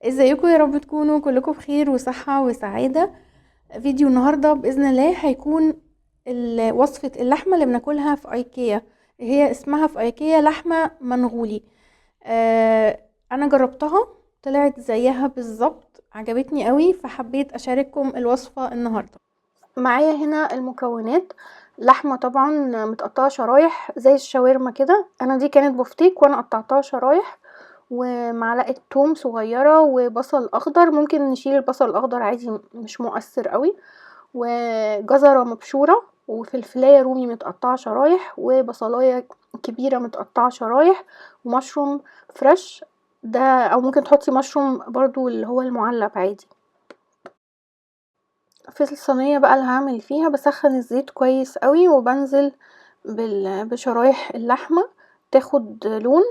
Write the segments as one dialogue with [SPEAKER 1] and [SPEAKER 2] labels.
[SPEAKER 1] ازيكم؟ يا رب تكونوا كلكم بخير وصحة وسعادة. فيديو النهاردة بإذن الله هيكون وصفة اللحمة اللي بناكلها في ايكيا، هي اسمها في ايكيا لحمة منغولي. انا جربتها طلعت زيها بالظبط، عجبتني قوي، فحبيت اشارككم الوصفة النهاردة. معايا هنا المكونات: لحمة طبعا متقطعة شرايح زي الشاورما كده، انا دي كانت بفتيك وانا قطعتها شرايح، ومعلقة توم صغيرة وبصل اخضر، ممكن نشيل البصل الاخضر عادي مش مؤثر قوي، وجزرة مبشورة، وفلفلاية رومي متقطعة شرايح، وبصلاية كبيرة متقطعة شرايح، ومشروم فريش ده، او ممكن تحطي مشروم برضو اللي هو المعلب عادي. في الصينية بقى اللي هعمل فيها بسخن الزيت كويس قوي، وبنزل بشرايح اللحمة تاخد لون،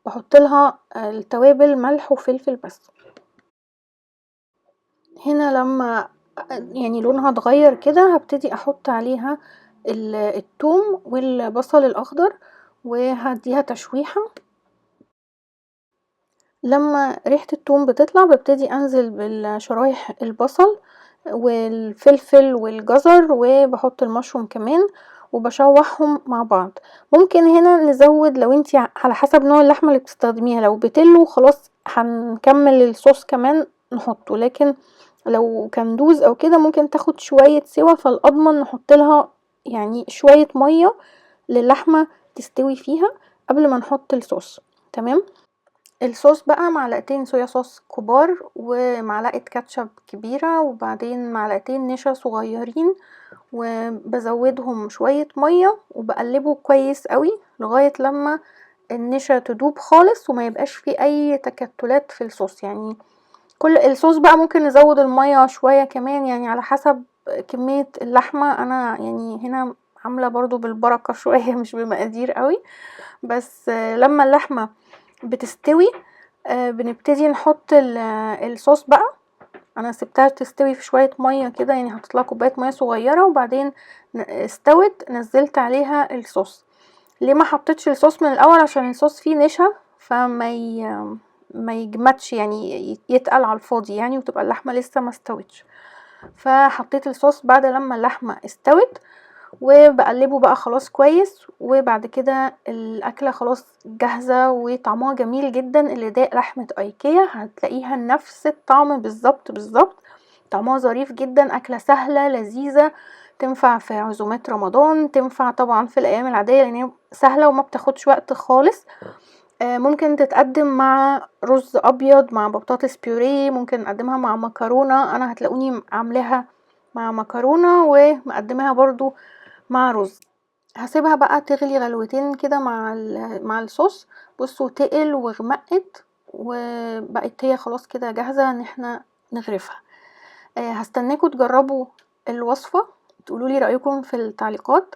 [SPEAKER 1] بحط لها التوابل ملح وفلفل بس. هنا لما لونها اتغير كده هبتدي احط عليها الثوم والبصل الاخضر، وهديها تشويحة. لما ريحة الثوم بتطلع ببتدي انزل بالشرايح البصل والفلفل والجزر، وبحط المشروم كمان، وبشوحهم مع بعض. ممكن هنا نزود لو انتي على حسب نوع اللحمة اللي بتستخدميها، لو بتلو خلاص هنكمل الصوص كمان نحطه، لكن لو كندوز او كده ممكن تاخد شوية سوا، فالاضمن نحط لها شوية مية للحمة تستوي فيها قبل ما نحط الصوص. تمام. الصوص بقى معلقتين صويا صوص كبار، ومعلقة كاتشب كبيرة، وبعدين معلقتين نشا صغيرين، وبزودهم شوية مية، وبقلبه كويس قوي لغاية لما النشا تدوب خالص وما يبقاش فيه اي تكتلات في الصوص. كل الصوص بقى ممكن نزود المية شوية كمان، على حسب كمية اللحمة. انا هنا عاملة برضو بالبركة شوية مش بمقادير قوي، بس لما اللحمة بتستوي، بنبتدي نحط الصوص بقى. انا سبتها تستوي في شوية مية كده، حطيت لها كوباية مية صغيرة، وبعدين استوت نزلت عليها الصوص. ليه ما حطيتش الصوص من الاول؟ عشان الصوص فيه نشا، فما ما يجمدش، يتقل على الفاضي وتبقى اللحمة لسه ما استوتش. فحطيت الصوص بعد لما اللحمة استوت، وبقلبه بقى خلاص كويس، وبعد كده الاكلة خلاص جاهزة وطعمها جميل جدا. اللي داق لحمه ايكيا هتلاقيها نفس الطعم بالظبط بالظبط، طعمها ظريف جدا، اكله سهلة لذيذة، تنفع في عزومات رمضان، تنفع طبعا في الايام العادية لان هي سهلة وما بتاخدش وقت خالص. ممكن تتقدم مع رز ابيض، مع بطاطس بيوريه، ممكن نقدمها مع مكرونه. انا هتلاقوني عاملاها مع مكرونه ومقدماها برضو مع رز. هسيبها بقى تغلي غلوتين كده مع الصوص. بصوا تقل وغمقت وبقت هي خلاص كده جاهزة ان احنا نغرفها. هستناكم تجربوا الوصفة، تقولوا لي رأيكم في التعليقات،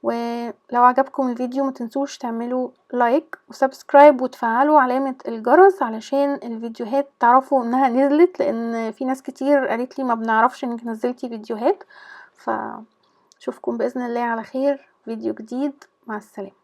[SPEAKER 1] ولو عجبكم الفيديو ما تنسوش تعملوا like و subscribe وتفعلوا علامة الجرس علشان الفيديوهات تعرفوا انها نزلت، لان في ناس كتير قالت لي ما بنعرفش انك نزلتي فيديوهات. اشوفكم بإذن الله على خير فيديو جديد. مع السلامة.